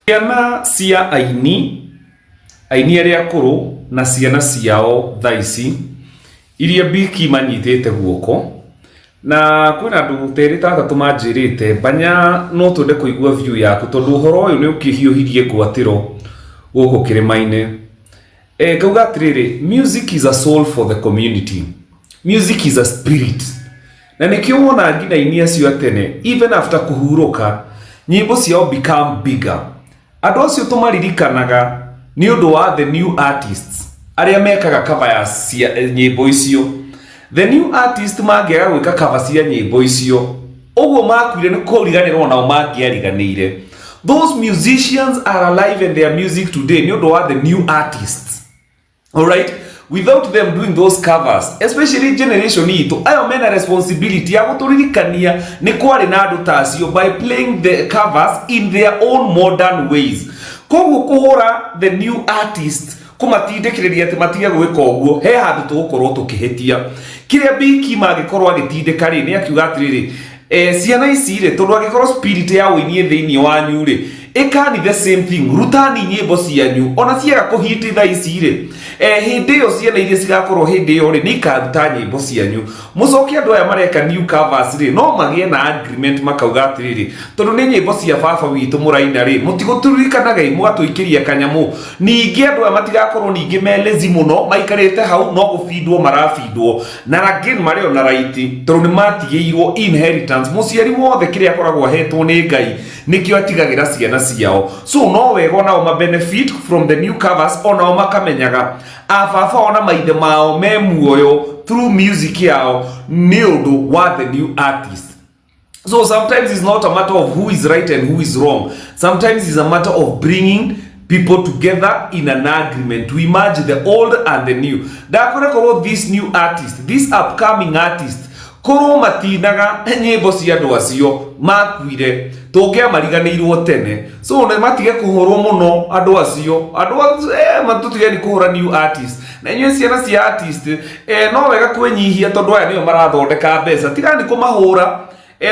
Ciana cia aini, aini arĩa akũrũ na ciana ciao thaa ici, iria mbiki manyitĩte guoko, na kwĩna andũ ta erĩ ta atatũ manjĩrĩte, Banya no twende kũigua view yaku tondũ ũhoro ũyũ nĩ ũkĩhiũhirie ngwatĩro gũkũ kĩrĩma-inĩ. Eh, ngauga atĩrĩrĩ, music is a soul for the community. Music is a spirit. Na nĩkĩo wona nginya aini acio a tene, even after kũhurũka, nyĩmbo ciao become bigger. Andũ acio tũmaririkanaga nĩ ũndũ wa the new artists arĩa mekaga cover ya cia nyĩmbo icio. The new artist mangĩaga gwĩka cover cia nyĩmbo icio, ũguo makuire nĩ kũriganĩrwo nao mangĩariganĩire. Those musicians are alive and their music today nĩ ũndũ wa the new artists. Alright? Without them doing those covers, especially generation itũ, ayo mena responsibility ya gũtũririkania nĩ kwarĩ na andũ ta acio by playing the covers in their own modern ways. Koguo kũhũra the new artist kũmatindĩkĩrĩria atĩ matige gwĩka ũguo, he handũ tũgũkorwo tũkĩhĩtia. Kĩrĩa Big Kim angĩkorwo agĩtindĩka rĩ, nĩ akiuga atĩrĩrĩ, ciana ici rĩ, tondũ angĩkorwo spirit ya ũini ĩ thĩinĩ wanyu rĩ, ĩkani the same thing, rutani nyĩmbo cianyu ona ciaga kũhiti thaa ici rĩ, hĩndĩ ĩyo ciana iria cigakorwo hĩndĩ ĩyo rĩ, nĩ ikaruta nyĩmbo cianyu. Mũcoke andũ aya mareka new covers rĩ, no magĩe na agreement makauga atĩrĩrĩ, tondũ nĩ nyĩmbo cia baba witũ mũraina rĩ, mũtigũtũririkanaga mũgatũikĩria kanyamũ. Ningĩ andũ aya matigakorwo ningĩ me lazy mũno, maikarĩte hau no gũbindwo marabindwo, na again marĩ ona right tondũ nĩ matigĩirwo inheritance. Mũciari wothe kĩrĩa akoragwo ahetwo nĩ Ngai nĩkĩo atigagĩra ciana ciao, so no wega onao ma benefit from the new covers, onao makamenyaga ababa ona maithe mao me muoyo through music yao nĩ ũndũ wa the new artist. So sometimes it's not a matter of who is right and who is wrong. Sometimes it's a matter of bringing people together in an agreement to merge the old and the new. Ndakora korwo this new artist, this upcoming artist, korwo matinaga nyĩmbo cia andũ acio makuire, tũngĩamariganĩirwo tene. So nĩ matige kũhũrwo mũno andũ acio, andũ acio matũtige kũhũra new artist. Na inyuĩ ciana cia artist, no wega kwĩnyihia tondũ aya nĩo marathondeka mbeca, tigani kũmahũra,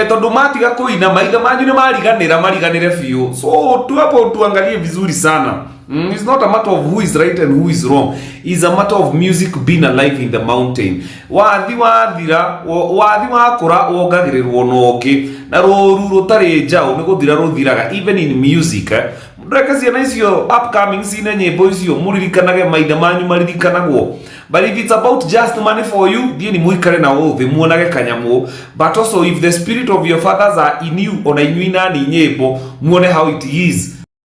tondũ matiga kũina maithe manyu nĩ mariganĩra, mariganĩre biũ. So tu hapo tuangalie vizuri sana. It's not a matter of who is right and who is wrong. It's a matter of music being alive in the mountain. Wathi wathira, wathi wakũra wongagĩrĩrwo na ũngĩ, na rũru rũtarĩ njaũ nĩ gũthira rũthiraga, even in music, eh. Ndũreke ciana icio upcoming cine nyĩmbo icio, mũririkanage maithe manyu maririkanagwo. But if it's about just money for you, thiĩ ni mũikare na ũthĩ muonage kanyamũ. But also if the spirit of your fathers are in you, ona inyuĩ inani nyĩmbo muone how it is.